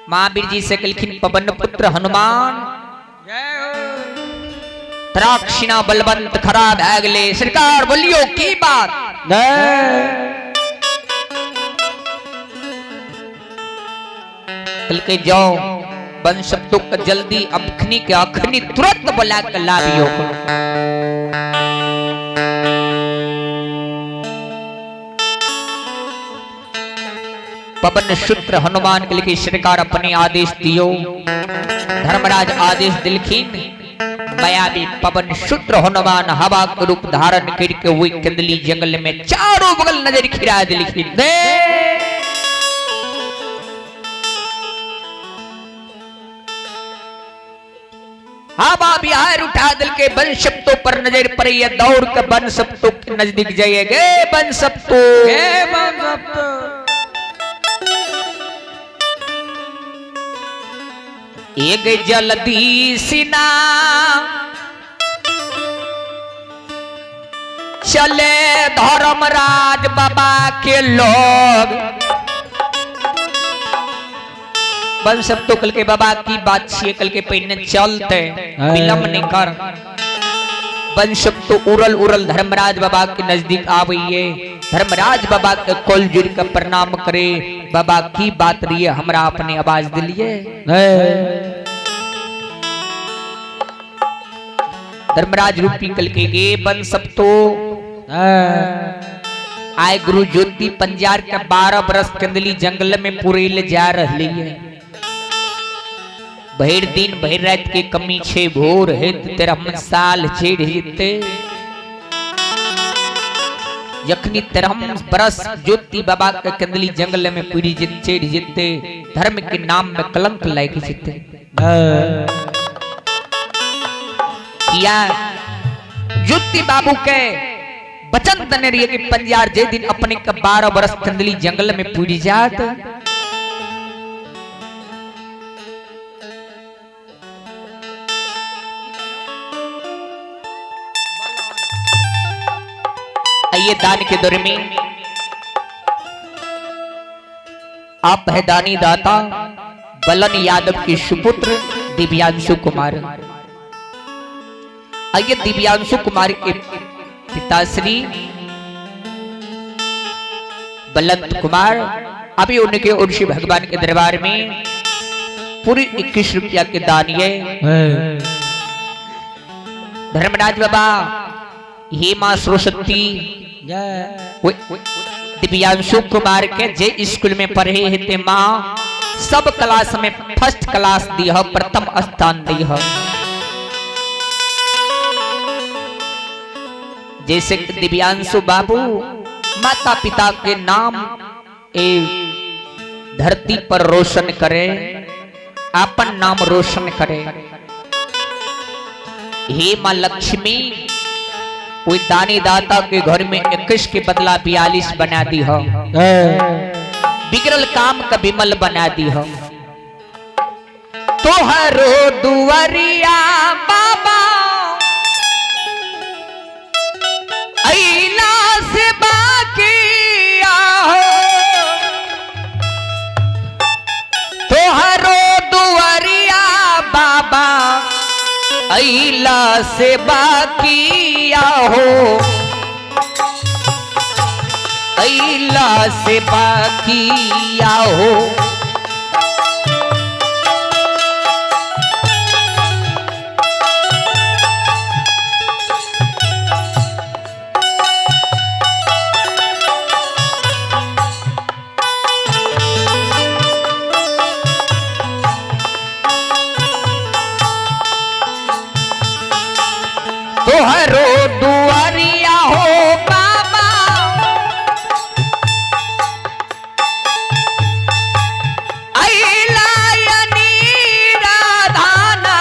महावीर जी से कहलखिन पवन पुत्र हनुमान द्राक्षिणा बलवंत खड़ा भए गेलै। सरकार बोलियो की बात? कहलकै जाओ वंशप्तो के जल्दी अखनी के अखनी तुरंत बुला के लाबियो। पवन सूत्र हनुमान के लिए सरकार अपने आदेश दियो। धर्मराज आदेश दिलखिन। मायावी पवन सूत्र हनुमान हवा के रूप धारण करके वही कंदली जंगल में चारों बगल नजर खिरा दिलखिन। हवा बिहार उठा दिल के बनसप्तो पर नजर पड़े, दौड़ के बनसप्तो के नजदीक जाइए गे बनसप्तो गे बनसप्तो। एक जल्दी सिना चले धर्मराज बाबा के लोग। बन सब तो कल के बाबा की बात छिए, कल के पहिने चलते विलंब नहीं कर। बन सब तो उड़ल उड़ल धर्मराज बाबा के नजदीक आविए, धर्मराज बाबा के कोल जुड़ के प्रणाम करे। बाबा की बात रही हमरा अपने आवाज दिलिए। धर्मराज रूपी कल के गे बन सब तो आए गुरु ज्योति पंजार के 12 बरस कंदली जंगल में पूरे ले जा रही है। भर दिन भर रात के कमी छे भोर है तेरा हम साल छेड़ जीते। यखनी तेरा हम बरस ज्योति बाबा के कंदली जंगल में पूरी जित छेड़ जीते, धर्म के नाम में कलंक लायक जीते। किया ज्योति बाबू के बचन तने रही कि पंजार जे दिन अपने के 12 बरस कंदली जंगल में पूरी जात। आइए दान के दौर में आप है दानी दाता बलन यादव के सुपुत्र दिव्यांशु कुमार। आइए दिव्यांशु कुमार के पिताश्री बलंत कुमार अभी उनके ओर से भगवान के दरबार में पूरी 21 रुपया के दान ये। धर्मराज बाबा हे मां सरस्वती दिव्यांशु कुमार के जे स्कूल में पढ़े हेते मां सब क्लास में फर्स्ट क्लास दी हो, प्रथम स्थान दी हो। जैसे दिव्यांशु बाबू माता पिता के नाम ए धरती पर रोशन करे, अपन नाम रोशन करे। हे मां लक्ष्मी कोई दानी दाता के घर में 21 के बदला 42 बना दी हो, बिगड़ल काम का विमल बना दी हो। तोहरो दुआरिया बाबा ऐला से बाकी आहो, तोहरो दुआरिया बाबा ऐला से बाकी आहो, ऐला से बाकी आहो। तोहरो दुआरिया हो बाबा ऐला यानी राधाना,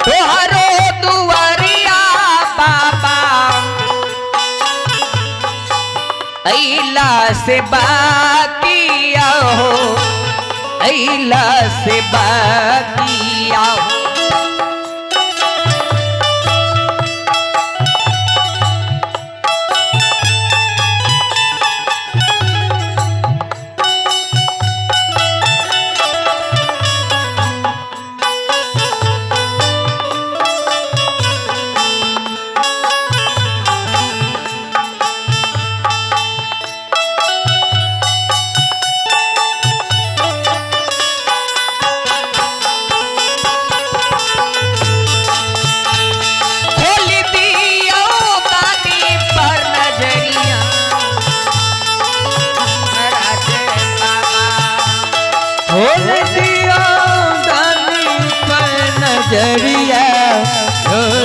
तोहरो दुआरिया बाबा ऐला से बाकी आओ, ऐला से बाकी आओ।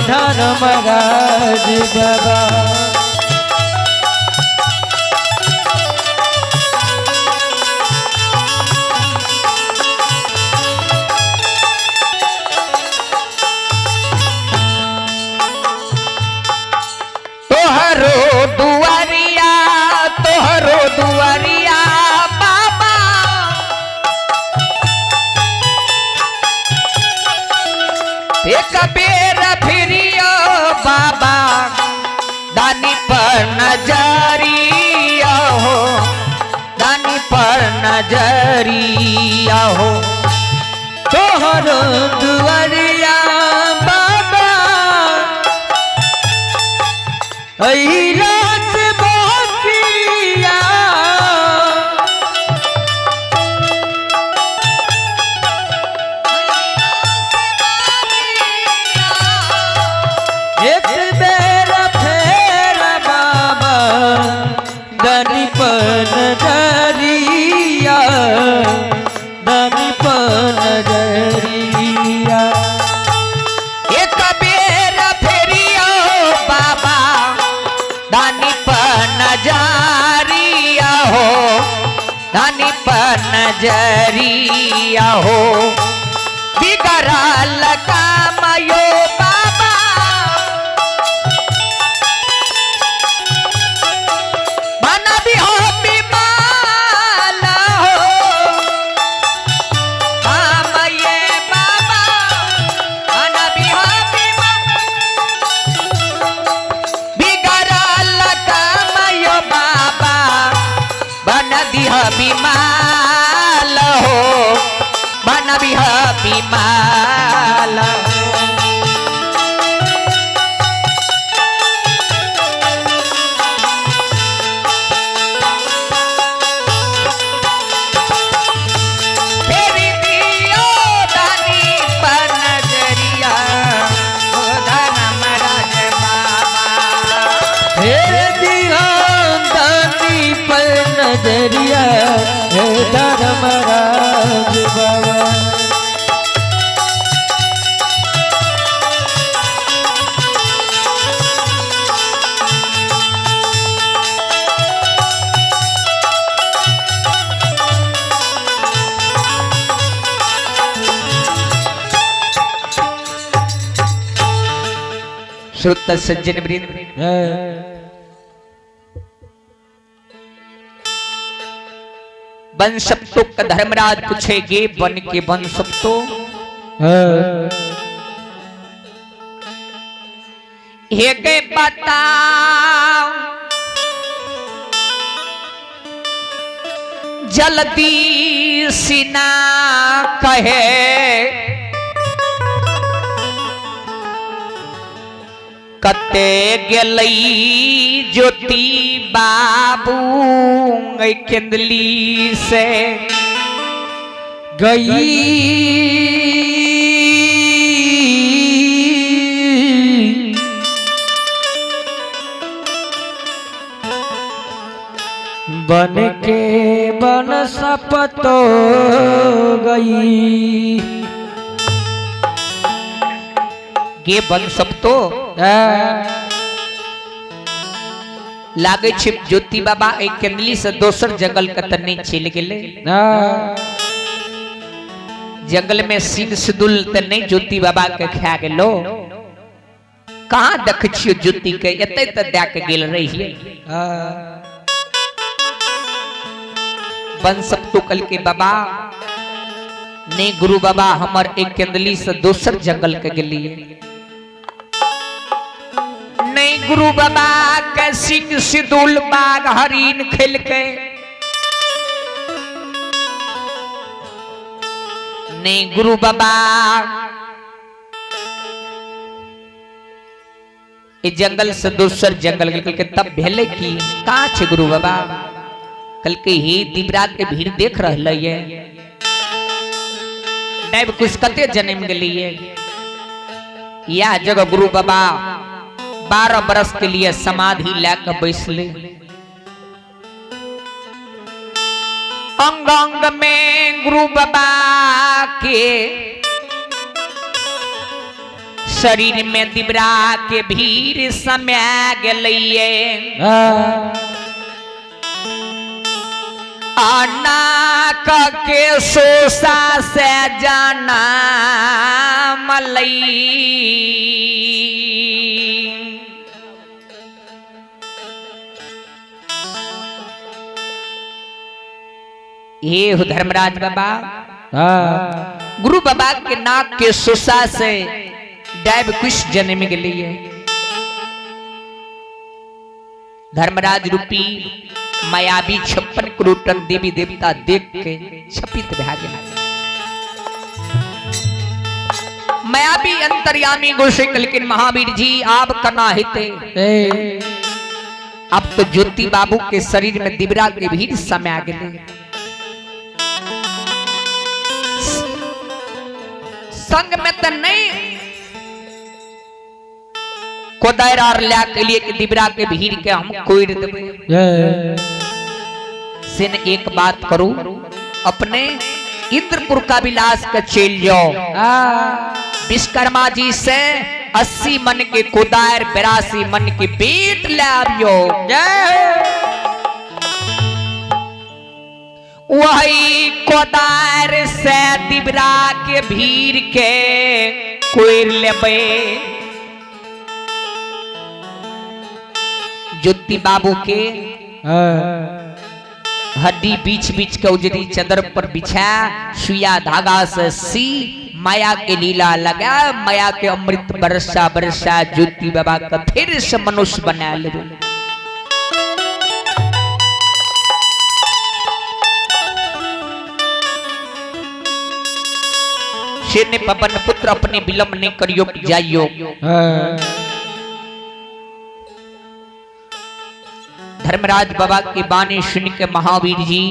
धर्मराज बाबा। तोहरो दुआरिया, तोहरो दुआरिया बाबा, एक बेर फिरियो बाबा, दानी पर नजरिया हो, दानी पर नजरिया हो। तोहरो दुआरिया बाबा, ऐलास बाकिया। एक बेर फेर बाबा, दानी पर नजरिया, दानी पर नजरिया। एक बेर फेरियो बाबा, दानी पर नजरिया हो, दानी पर नजरिया हो। बिगड़ल कामयो बाबा, बना भी हो बीमाल हो, काम ये बाबा, बना भी हो बीमाल। बिगड़ल कामयो बाबा, बन दिह बीमाल हो, बन दिह बीमाल हो। फेरी दियो दानी पर नजरिया, ओ धर्मराज बाबा। फेर दिया दानी पर नजरिया, हे धर्मराज बाबा। श्रोता सज्जन वृंद, वंशप्तो का धर्मराज पूछेगे वन के वंशप्तो, हे के बताओ जल्दी सिना कहे, कते गेलई ज्योति बाबू केंदली से गई। बन के बन सपतो गई। गे बन सपतो लागे छै ज्योति बाबा एक केंदली से दोसर जंगल के त नहीं चलि गेलै। जंगल में सिंह सिदुल त नहीं ज्योति बाबा के खा गेलो। कहाँ देख छियो ज्योति के, एते त दए के गेल रहिए। बन सपतो कल के बाबा ने गुरु बाबा हमर एक केंदली से दोसर जंगल के गेलिए। नहीं गुरु बाबा के सिंह सिदुल बाघ हरिण खेल के, नहीं गुरु बाबा ई जंगल से दोसर जंगल गेल के तब भेले की का छे गुरु बाबा। कल के ही दिवरात के भीड़ देख रहल ये डैब कुछ कते जन्म गेलिए। या जगह गुरु बाबा 12 बरस के लिए समाधि लेकर बैसले। अंग अंग में गुरु बाबा के शरीर में दिबरा के भीड़ समा गेलैये। नाक के सोसा से जाना मलई। ये हो धर्मराज बाबा, गुरु बाबा के नाक के सोसा से डायब कुछ जन्म गेलिए। धर्मराज रूपी मायावी 56 करोड़ टन देवी देवता देख के छपित भा गेल। मायावी अंतर्यामी गोसे लेकिन महावीर जी आप कना हेते? अब तो ज्योति बाबू के शरीर में दिबरा के भीड़ समा गेले। संग में तो नहीं कोदार आर ला के लिए कि दिबरा के भीड़ के हम कोइर देबै। से न एक बात करू, अपने इंद्रपुर का विलास के चल जाओ, विश्वकर्मा जी से 80 मन के कोदार 82 मन के बेट ले आबियो, वही कोदार से दिबरा के भीड़ के कोइर लेबै। ज्योति बाबू के हड्डी बीच बीच के उजरी चदर पर बिछा, सुइया धागा से सी, माया के लीला लगा, माया के अमृत बरसा बरसा ज्योति बाबा का फिर से मनुष्य बना ले। शेर ने पवन पुत्र अपने विलंब नहीं करियो जाइयो। धर्मराज बाबा की वाणी सुन के महावीर जी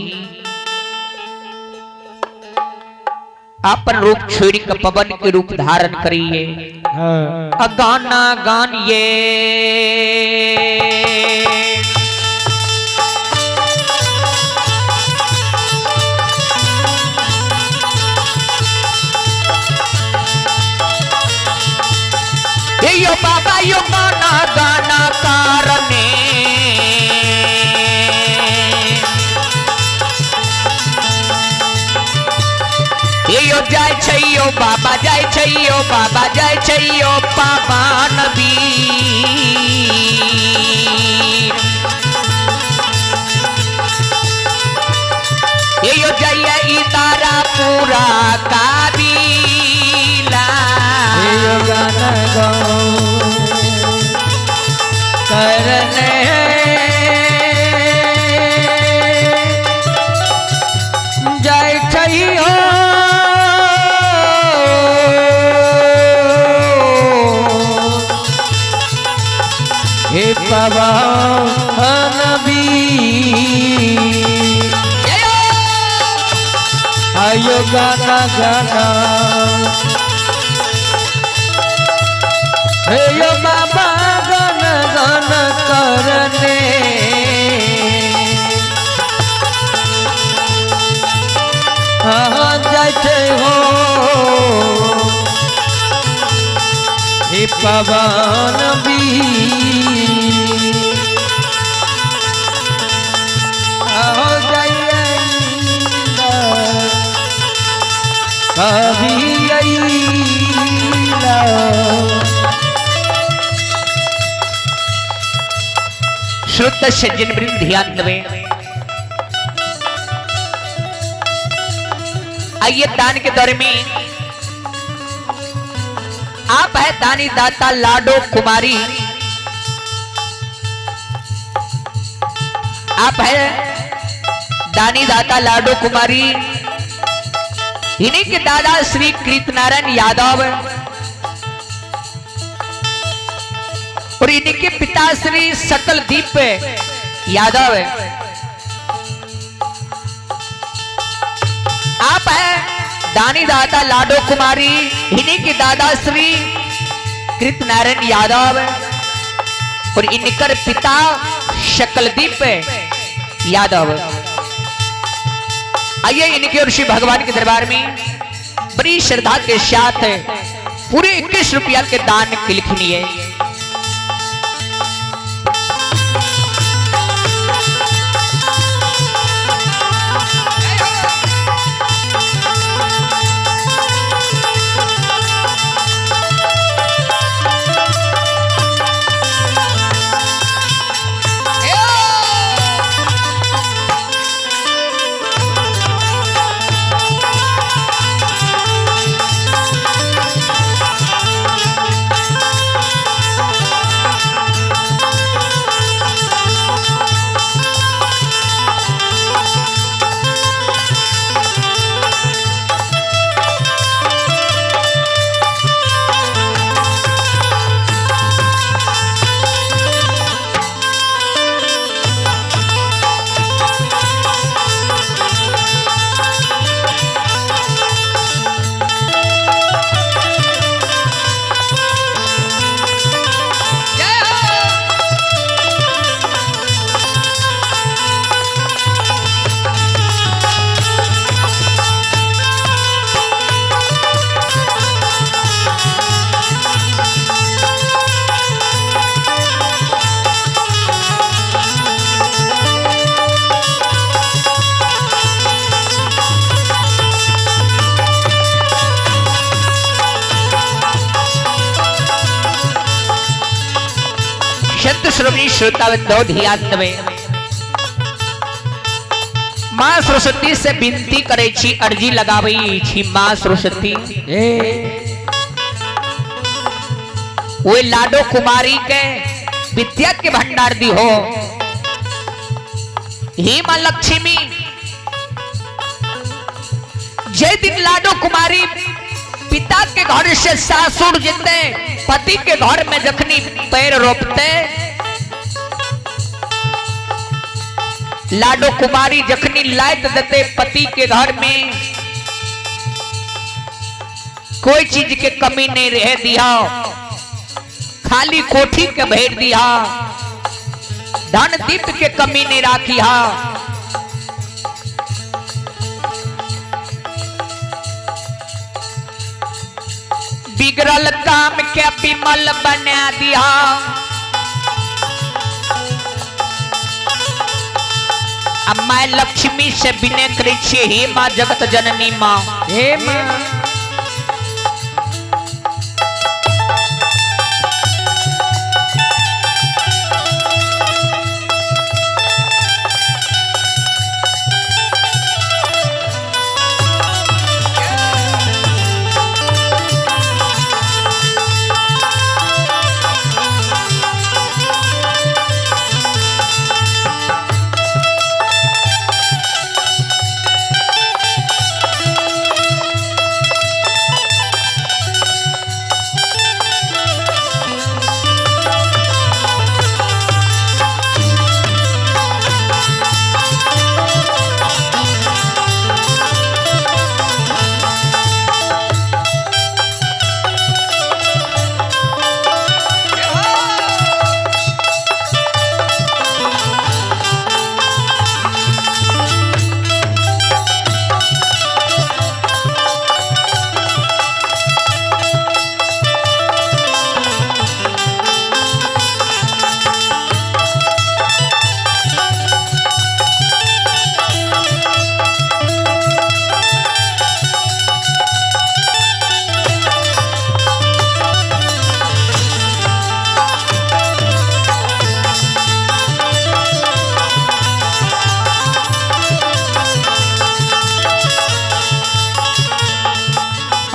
अपन रूप छोड़ के पवन के रूप धारण करिए, गाना गानिए। यो बाबा यो गाना गाना कारणे, यो जाय छै यो बाबा जाय छै यो बाबा जाय छै यो पावन वीर। यो जाइए ई तारा पूरा काबीला। यो गाना गाओ करने जाय छै हो, हे पवन वीर। आयो गाना गाना हे यो बाबा गन गन करने, हाँ जाय छै हो हे पवन वीर। आओ जाइए कभी अइला। श्रुत सज्जन वृंद ध्यान देवे। आइए दान के दौर में आप है दानी दाता लाडो कुमारी, आप है दानी दाता लाडो कुमारी, इन्हीं के दादा श्री कृतनारायण यादव और इन्हीं के पिता श्री सकलदीप यादव। आप है दानी दाता लाडो कुमारी, इन्हीं के दादा श्री कृतनारायण यादव और इनकर पिता शकलदीप यादव। आइए इनके और श्री भगवान के दरबार में बड़ी श्रद्धा के साथ पूरे 21 रुपया के दान केलखिन ये। संत श्रोमणी श्रोता बंधो ध्यान देबै। माँ सरस्वती से विनती करे छी, अर्जी लगाबै छी माँ सरस्वती, ओहि लाडो कुमारी के विद्या के भंडार दी हो। हे माँ लक्ष्मी, जे दिन लाडो कुमारी पिता के घर से सासुर जेते, पति के घर में जखनी पैर रोपते, लाडो कुमारी जखनी लात देते पति के घर में, कोई चीज के कमी नहीं रह दिया, खाली कोठी के भेज दिया, धन दीप के कमी नहीं राखी। बिगड़ल काम के विमल बना दिया। अब मैं लक्ष्मी से विनय करै छी, हे माँ जगत जननी माँ, हे माँ,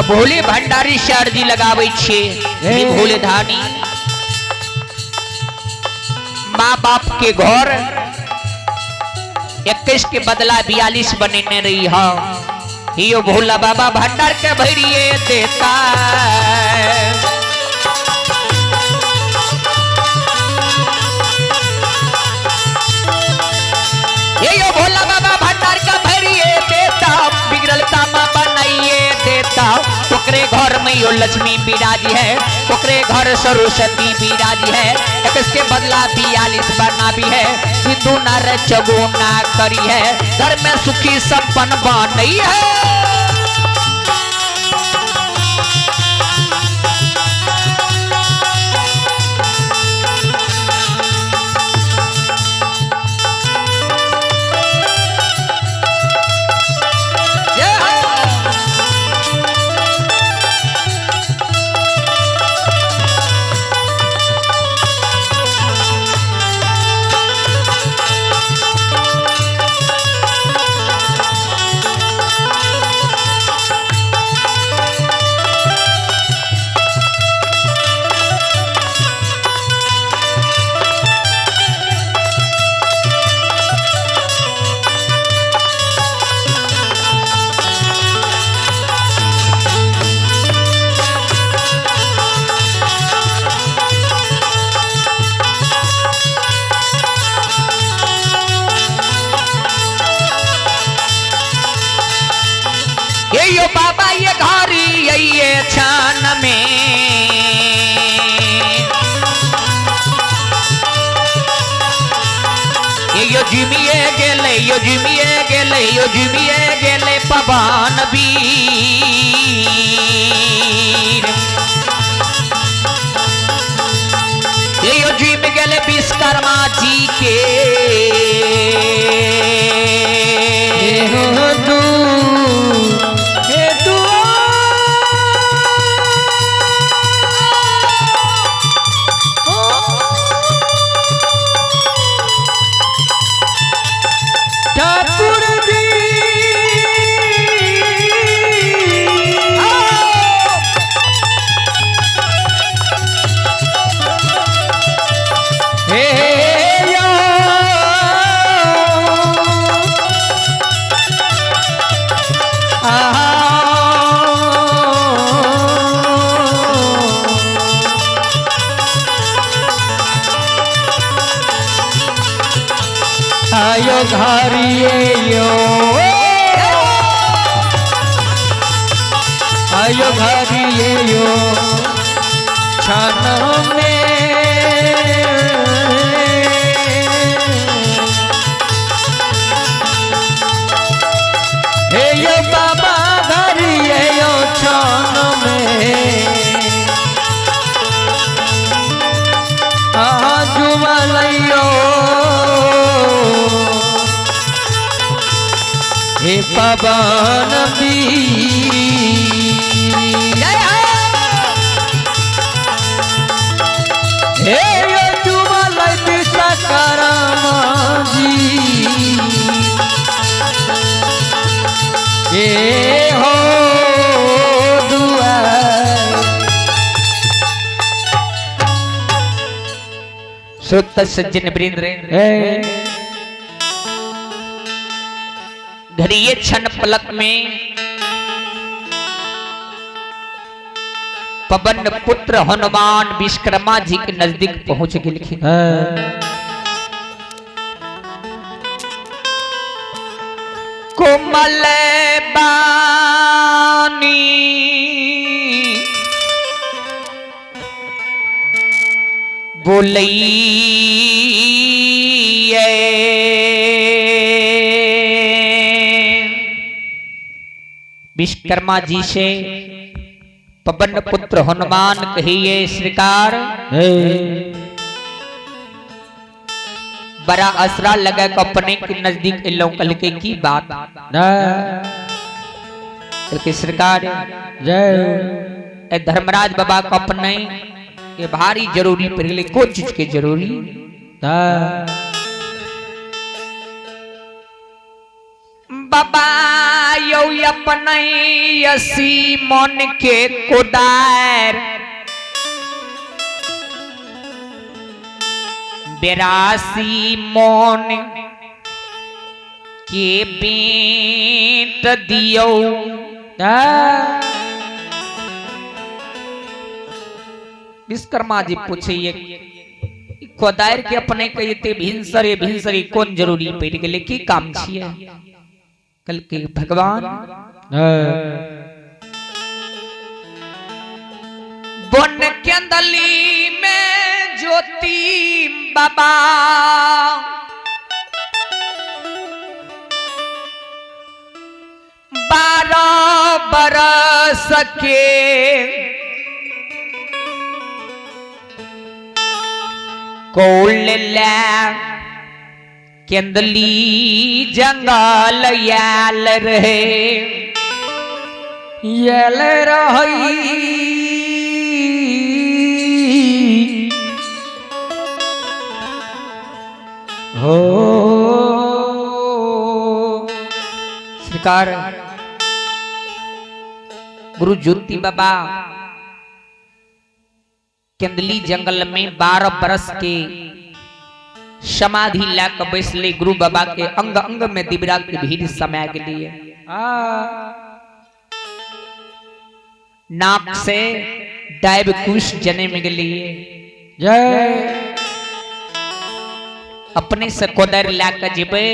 भोले भंडारी से अर्जी लगाबै छियै, हे भोले धानी, माँ बाप के घर 21 के बदला 42 बनेने रही हो। यो भोला बाबा भंडार के भरिए देता। ये भोला बाबा भंडार का भरिए देता, बिगड़ल तामा बनाइए देता। ओकरे घर में यो लक्ष्मी विराजी है, ओकरे घर सरस्वती विराजी है। 21 के बदला 42 बनाबी है, दुना रे चौगुना करी है, घर में सुखी संपन्न बनई है। गेलै यो जुमिए गेलै यो जुमिए गेलै पवन वीर। यो जुमि गेलै विश्वकर्मा जी के। हे हो दू हे दू ठाकुर जी। हे यो आयो घरिए यो आयो घरिए यो छन में हे यो बाबा घरिए यो छन में आजुमलयो हे पवन जय हो। हे यो जुमलय विश्वकर्मा जी हे हो दुआर। श्रोता सज्जन वृंद, हे घड़िए क्षण पलक में पवन पुत्र हनुमान विश्वकर्मा जी के नजदीक पहुंच गेलखिन। कोमल बानी बोलैये विश्वकर्मा जी से पवन पुत्र हनुमान कहिए श्रीकार बड़ा असरा लगा के अपने के नजदीक एलौं। कल के की बात? कल के सरकार जय ए धर्मराज बाबा को अपने के भारी जरूरी पड़ गेलै। कोन चीज के जरूरी? बाबा यौ अपने असी मन के कोदार 82 मन के बेट दियौ। विश्वकर्मा जी पूछिए कोदार के अपने के एते भिनसरे भिनसरे कोन जरूरी पड़ गेलै, की काम छियै? कल के भगवान बन केंदली में ज्योति बाबा 12 बरस के कोल ले केंदली जंगल आयल रहे यल रही हो। सरकार गुरु ज्योति बाबा केंदली जंगल में 12 बरस के समाधि ला के बैसले। गुरु बाबा के अंग अंग में दिबरा के भीड़ समा गेलिए। नाक से डाइब कुश जन्म गेलिए। जय अपने से कोदर ला के जेबे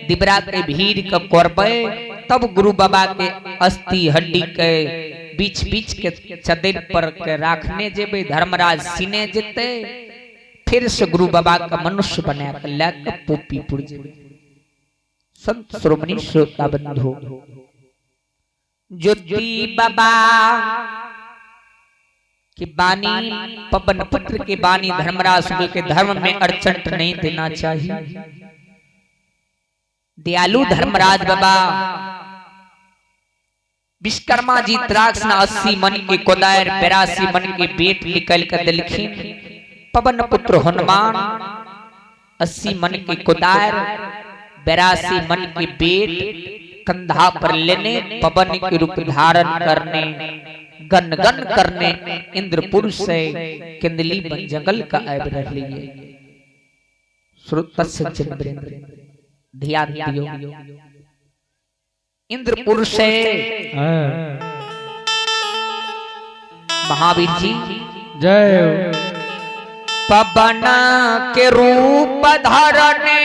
दिबरा के भीड़ के करबे तब गुरु बाबा के अस्थि हड्डी के बीच बीच के चदर पर के राखने जेबे। धर्मराज सीने जेते फिर से गुरु बाबा का मनुष्य बना के ला के पोपीपुर जेबे। संत श्रोमणी श्रोता बंधु, ज्योति बाबा की बानी, पवन पुत्र की बानी धर्मराज सुन के धर्म में अड़चन नहीं देना चाहिए। दयालु धर्मराज बाबा विश्वकर्मा जी द्राक्ष 80 मन के कोदायर 82 मन के बेट निकल कर दिलखिन। पवन पुत्र हनुमान 80 मन के कोदायर 82 मन के बेट कंधा पर लेने, पवन के रूप धारण करने, गन गन करने इंद्रपुर से केंदली बन जंगल का आब रही है। श्रोता सज्जन वृंद ध्यान दियो, इंद्रपुर से महावीर जी जय पवन के रूप धरने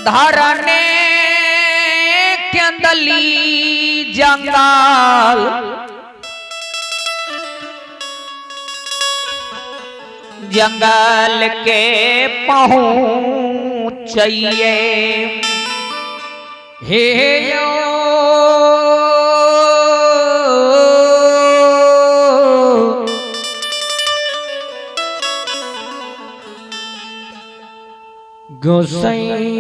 धरने केंदली जंगल जंगल के पहुँचिए। हे यो गोसाई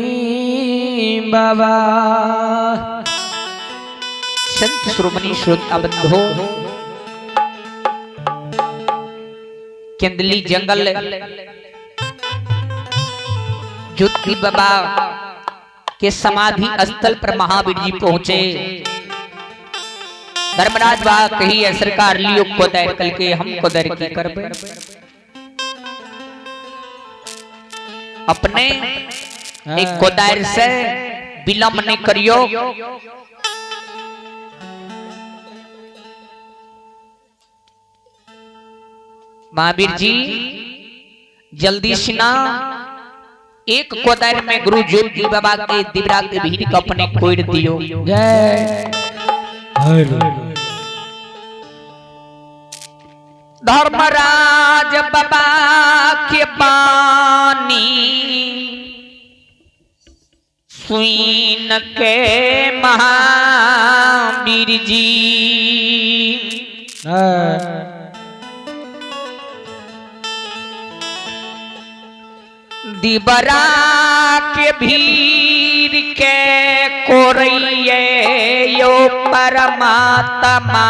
बाबा। संत श्रोमणी श्रोता बंधो, केंदली जंगल ज्योति बाबा के समाधि स्थल पर महावीर जी पहुंचे। धर्मराज बाबा कही है सरकार लियो कोदार कल के हम कोदार की करबे। अपने एक कोदार से विलंब नहीं करियो। महावीर जी जल्दी सिना एक कोदार में गुरु ज्योति बाबा के दिवरा के भीड़ को अपने कोड़ दियो। जय धर्मराज बाबा के बानी सुन के महावीर जी दिबरा के भीड़ के कोरैये यो परमात्मा।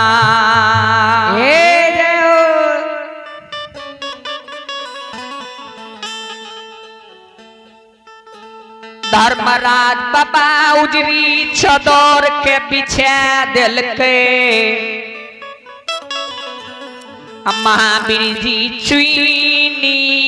धर्मराज बाबा उजरी चदर के बिछा दिलके, महावीर जी चुनिए।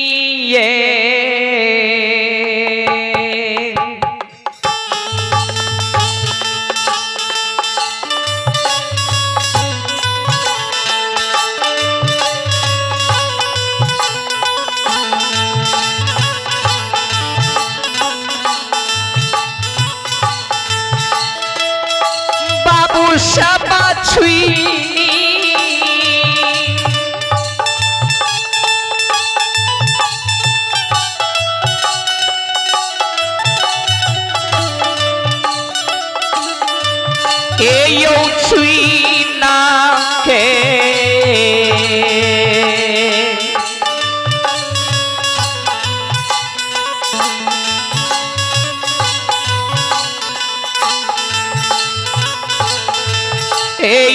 बाबू सब छुई यो छुई ना के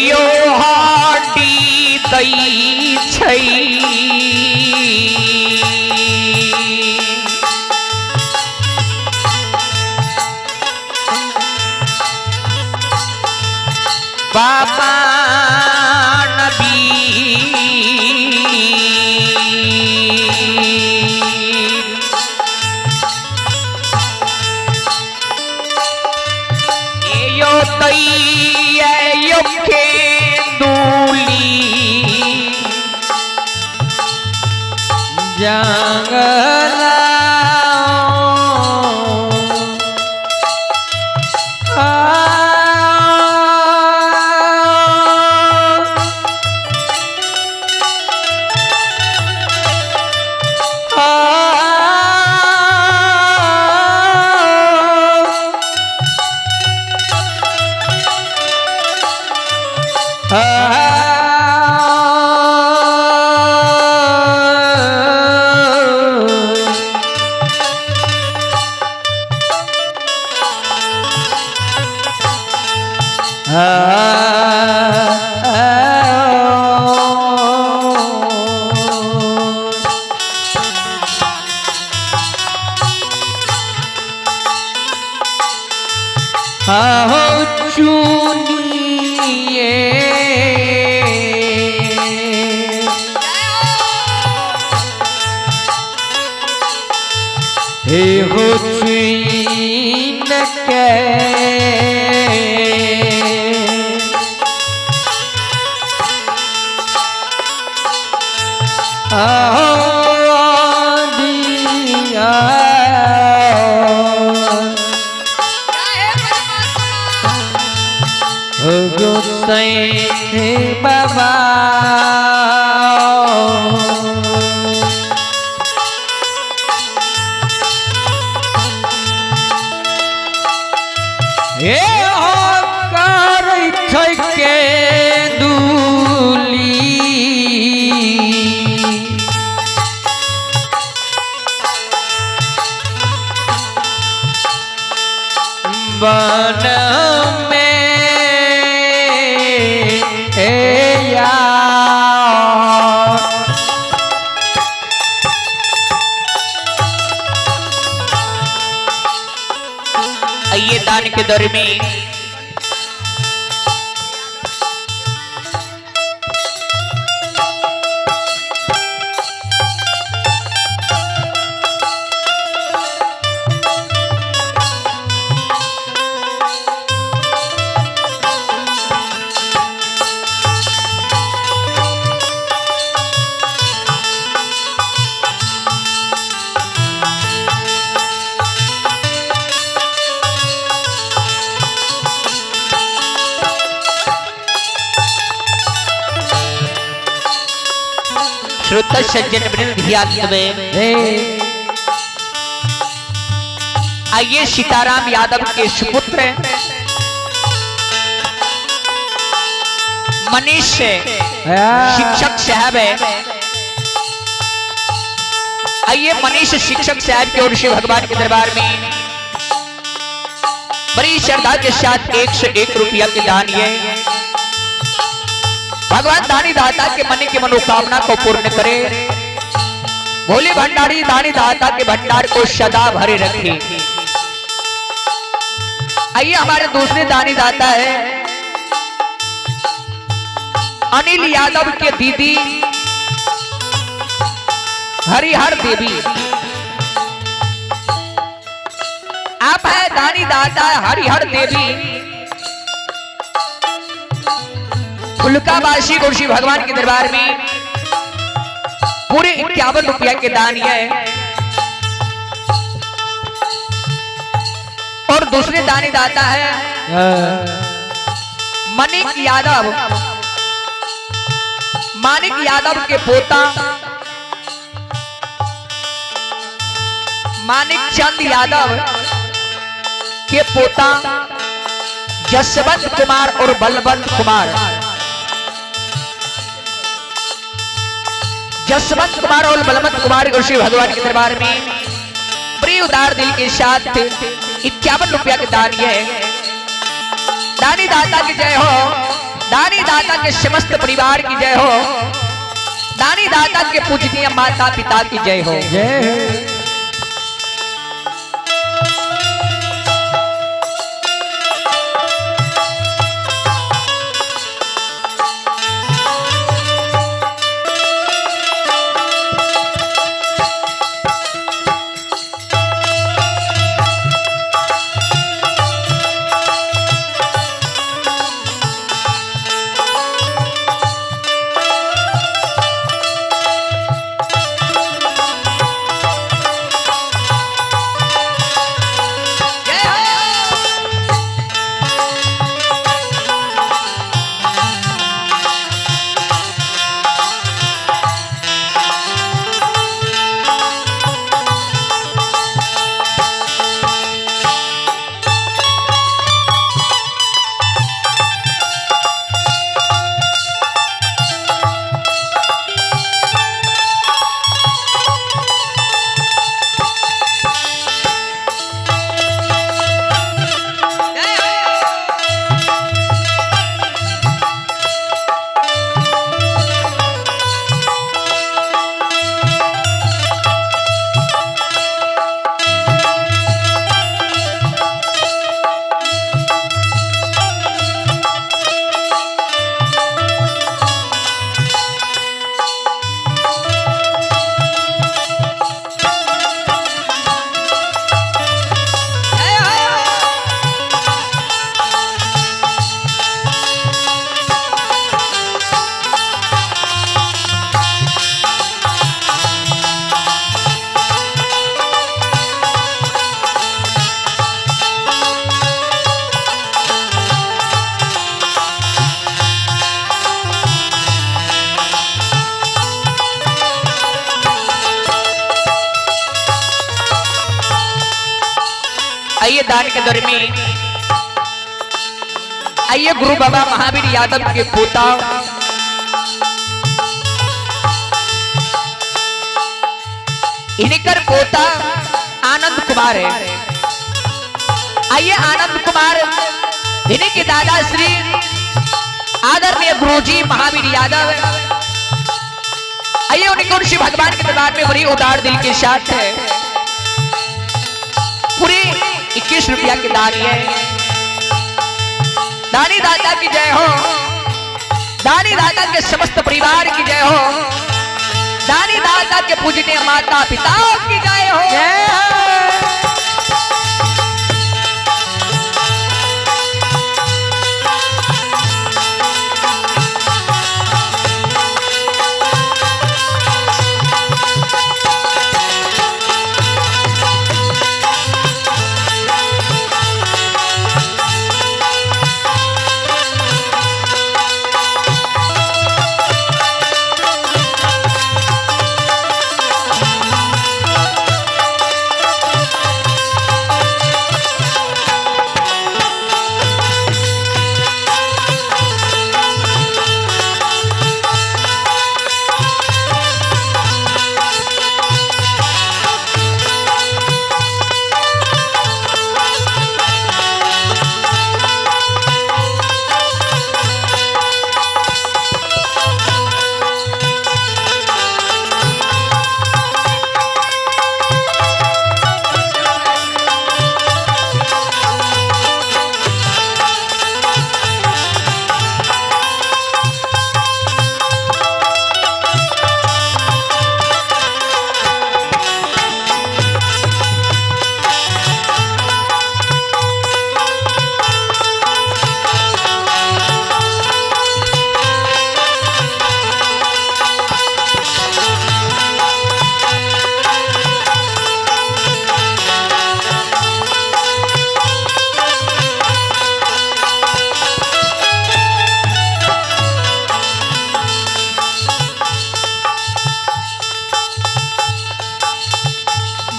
यो हाटी दई छै। बाबा नबी यो तई यो केंदुली के दिया गोसाई बाबा हे कर के दूली बन में ए यार आइए दान के दर में श्रोता सज्जन वृंद ध्यान देवे। हे आइए सीताराम यादव के सुपुत्र मनीष शिक्षक साहब है। आइए मनीष शिक्षक साहब की ओर से भगवान के दरबार में बड़ी श्रद्धा के साथ 101 रुपया के दान ये भगवान दानी दाता के मन की मनोकामना को पूर्ण करे। भोले भंडारी दानी दाता के भंडार को सदा भरे रखे। आइए हमारे दूसरे दानी दाता है अनिल यादव के दीदी हरिहर देवी। आप है दानी दाता हरिहर देवी फुलकावासी गुरुजी भगवान के दरबार में पूरे 51 रुपया के दान ये। और दूसरे दानी दाता है मनिक यादव, मानिक यादव के पोता मानिक चंद यादव के पोता जसवंत कुमार और बलवंत कुमार, जसवंत कुमार और बलवंत कुमार को श्री भगवान के दरबार में बड़ी उदार दिल के साथ 51 रुपया के दान ये। दानी दाता की जय हो, दानी दाता के समस्त परिवार की जय हो, दानी दाता के पूजनीय माता पिता की जय हो। जय हो। आइए दान के दर में आइए गुरु बाबा महावीर यादव के पोता इनकर पोता आनंद कुमार है। आइए आनंद कुमार इन्हीं के दादा श्री आदरणीय गुरुजी महावीर यादव, आइए उनके ऋषि भगवान के दरबार में बड़ी उदार दिल के साथ है पूरे 21 रुपया के दान है। दानी दाता की जय हो, दानी दाता के समस्त परिवार की जय हो, दानी दाता के पूजनीय माता पिता की जय हो।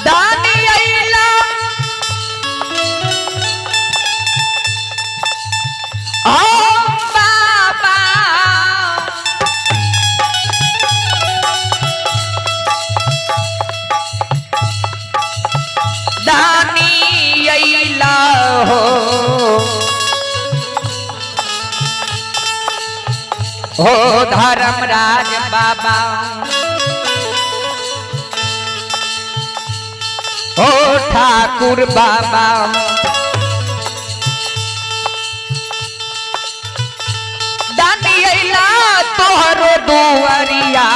दानी अइला ओ बाबा, दानी अइला हो, हो धर्मराज बाबा, ओ ठाकुर बाबा, दानी अइला तोहरो दुआरिया,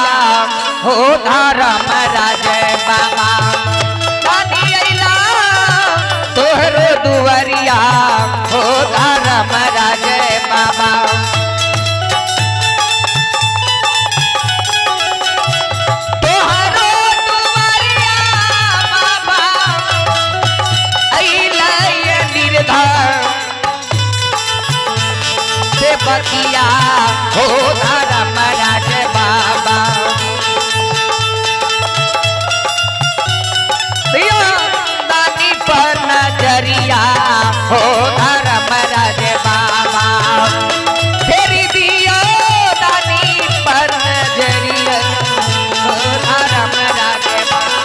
हो धर्मराज बाबा, दानी अइला तोहरो दुआरिया, हो धर्मराज बाबा। तोहरो दुआरिया बाबा अइला ये निर्धन से बतिया, हो धर्मराज बाबा। दानी पर नजरिया, हो धर्मराज बाबा, फेरी दियो दानी पर नजरिया, हो धर्मराज बाबा।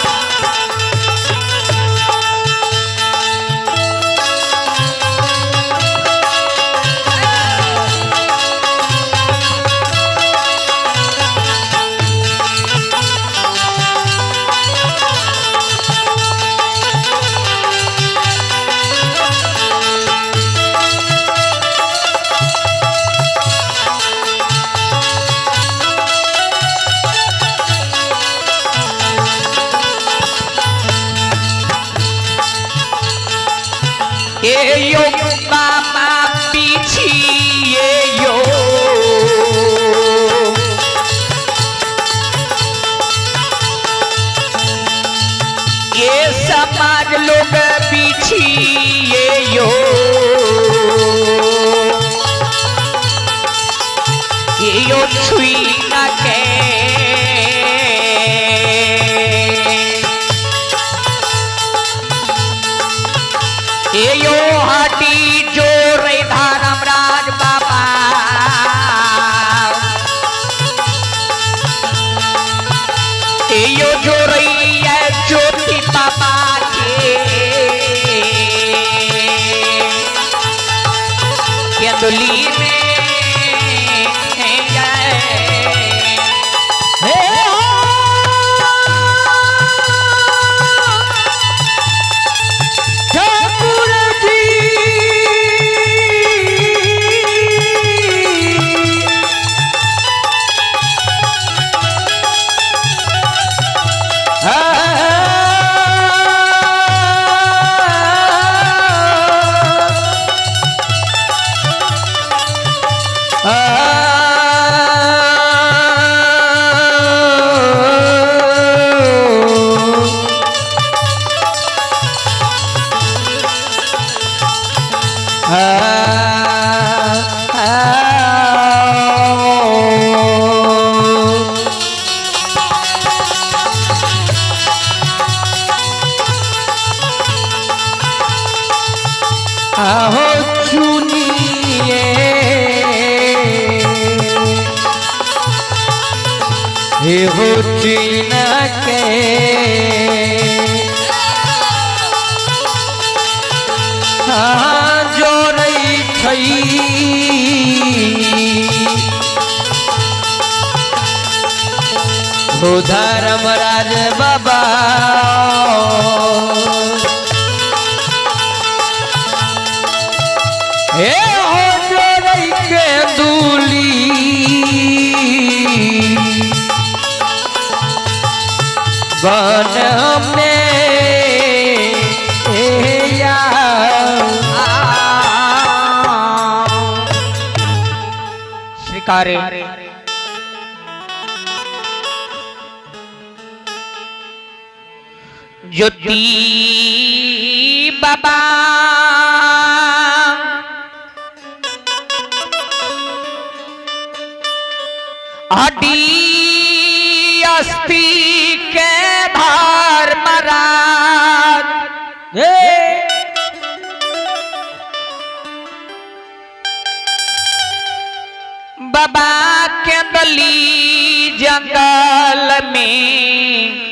ए यो बाबा पीछिए यो, ये समाज लोग पीछिए यो, ये यो छुई ना के, हे हो चीन के हाँ जोड़ै छै हो धर्मराज बाबा हे हो जोड़ै के दूली वन में हे या स्वीकारे ज्योति बाबा हड्डी अस्थि के धार महाराज बाबा के दली जंगल में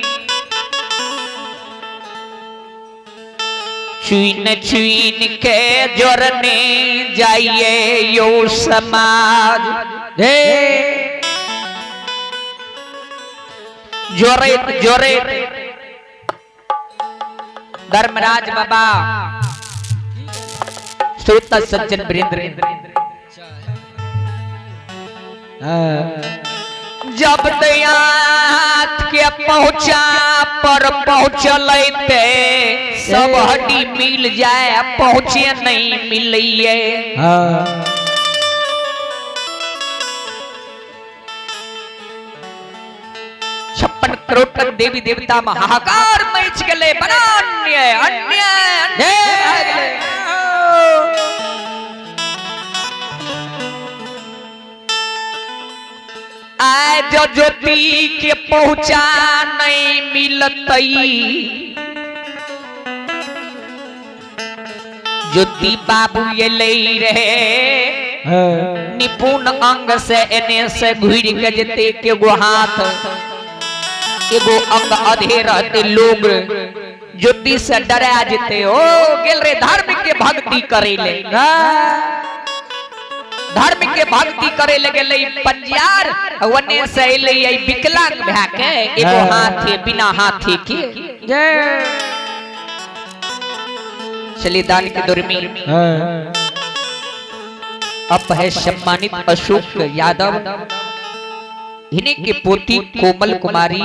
चुन चुन के जोड़ने जाइए यो समाज जोड़े जोड़े धर्मराज बाबा श्रोता सज्जन वीरेंद्र जब दयात के पहुंचा पर पहुंचल सब हड्डी मिल जाए पहुंचे नहीं मिलिए। 56 करोड़ देवी देवता में हाहाकार मच गए, बड़ा अन्याय अन्याय अन्याय भए गेलै। आय जो ज्योति के पहुंचा नहीं मिलतई, ज्योति बाबू एलै रहे निपुण अंग से एने से घुर के जते के गो हाथ एगो अंग अधे रहते लोग ज्योति से डरा जते। ओ गेल रे धर्म के भक्ति करे ले, धर्म के भक्ति करे ले गेलै पंजियार, वने से एलै ई विकलांग भए के एगो हाथे बिना हाथे के। चलिए दान के दौर में अब है सम्मानित अशोक यादव, इन्हीं की पोती कोमल कुमारी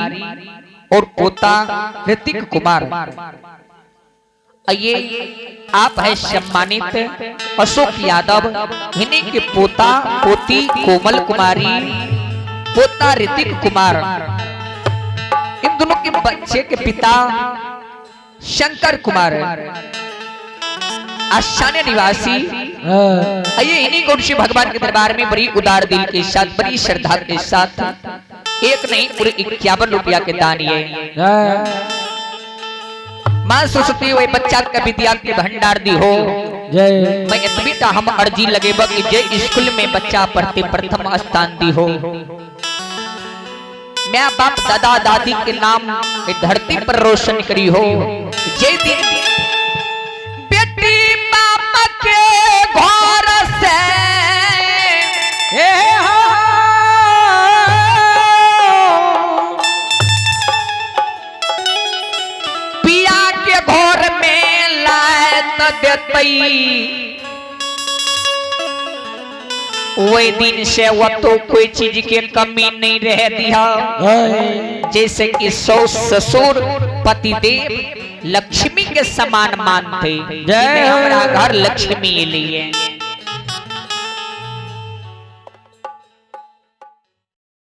और पोता ऋतिक कुमार। ये आप है सम्मानित अशोक यादव, इन्हीं के पोता पोती कोमल कुमारी, पोता ऋतिक कुमार, इन दोनों के बच्चे के पिता शंकर कुमार आशाने निवासी। आइए इन्हीं गुरुजी भगवान के दरबार में बड़ी उदार दिल के साथ, बड़ी श्रद्धा के साथ एक नहीं पूरे 51 रुपया के दान ये मां सरस्वती वही बच्चा के विद्या के भंडार दी हो। मैं इतनी ता हम अर्जी लगेब कि जे स्कूल में बच्चा पढ़ते प्रथम स्थान दी हो, मैं बाप दादा दादी के नाम धरती पर रोशन करी हो। जे दिन बेटी बाप के घर से पिया के घर में लात देतई, वही दिन से वो तो कोई चीज के कमी नहीं रह दिया। जैसे कि सौ ससुर पतिदेव लक्ष्मी के समान मानते, जय हमारा घर लक्ष्मी लिए।